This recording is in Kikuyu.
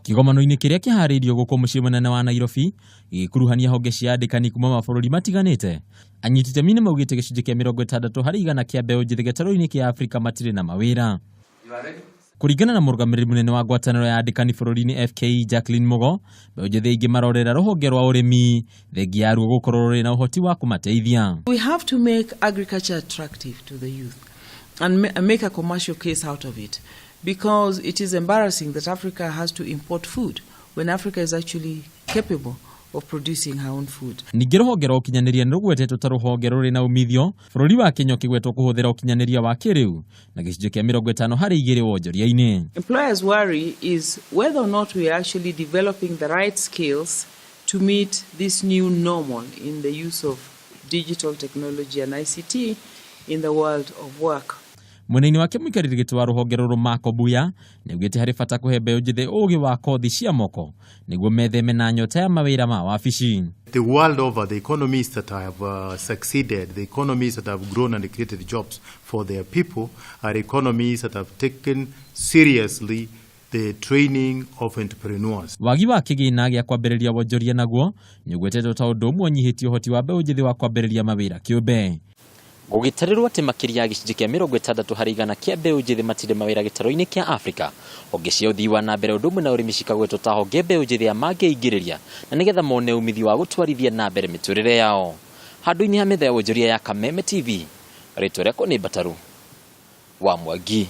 Kĩgomano-inĩ kĩrĩa kĩharĩirio gũkũ mũciĩ mũnene wa Nairobi gĩgĩkuruhania honge cia andĩkani kuma mabũrũri matiganĩte, anyiti itemi nĩ maugĩte gĩcunjĩ kĩa 60% kĩa mbeũ njĩthĩ gĩtarũ-inĩ kĩa Afrika matirĩ na mawĩra. Kũringana na mũrũgamĩrĩri mũnene wa ngwatanĩro ya andĩkani bũrũri-inĩ FKE Jacqueline Mugo, mbeũ njĩthĩ aingĩ marorera rũhonge rwa ũrĩmi thengia yaruo gũkorwo rũrĩ na ũhoti wa kũmateithia. We have to make agriculture attractive to the youth and make a commercial case out of it, because it is embarrassing that Africa has to import food when Africa is actually capable of producing her own food. Ningĩ rũhonge rwa ũkinyanĩria nĩ rũgwetetwo ta rũhonge rũrĩ na umithio, bũrũri wa Kenya ũkĩgwetwo kũhũthĩra ũkinyanĩria wa kĩrĩu na gĩcunjĩ kĩa 50 harĩ igĩrĩ wonjoria-inĩ. Employers' worry is whether or not we are actually developing the right skills to meet this new normal in the use of digital technology and ICT in the world of work. Mwena-inĩ wake, mũikarĩri gĩtĩ wa rũhonge rũrũ Marco Mbuya nĩaugĩte harĩ bata kũhe mbeũ njĩthĩ ũgĩ wa kothi cia moko nĩguo metheme na nyota ya mawĩra ma wabici. The world over, the economies that have succeeded, the economies that have grown and created jobs for their people, are economies that have taken seriously the training of entrepreneurs. Wagi wa kĩgĩna gĩa kwambĩrĩria wonjoria naguo nĩ ũgwetetwo ta ũndũ ũmwe ũnyihĩtie ũhoti wa mbeũ njĩthĩ wa kwambĩrĩria mawĩra kĩũmbe. Gũgĩtarĩrwo atĩ makĩria ya gĩcunjĩ kĩa 60% kĩa mbeũ njĩthĩ matirĩ mawĩra gĩtarũ-inĩ kĩa Afrika, honge cia ũthii wa na mbere ũndũ ũmwe na ũrĩmi cikagwetwo ta honge mbeũ njĩthĩ ya mangĩingĩrĩria na nĩgetha mone umithio wa gũtwarithia na mbere mĩtũrĩre yao. Handũ-inĩ ha metha ya wonjoria ya Kameme TV, rĩtwa rĩakwa nĩ Mbataru wa Mwangi.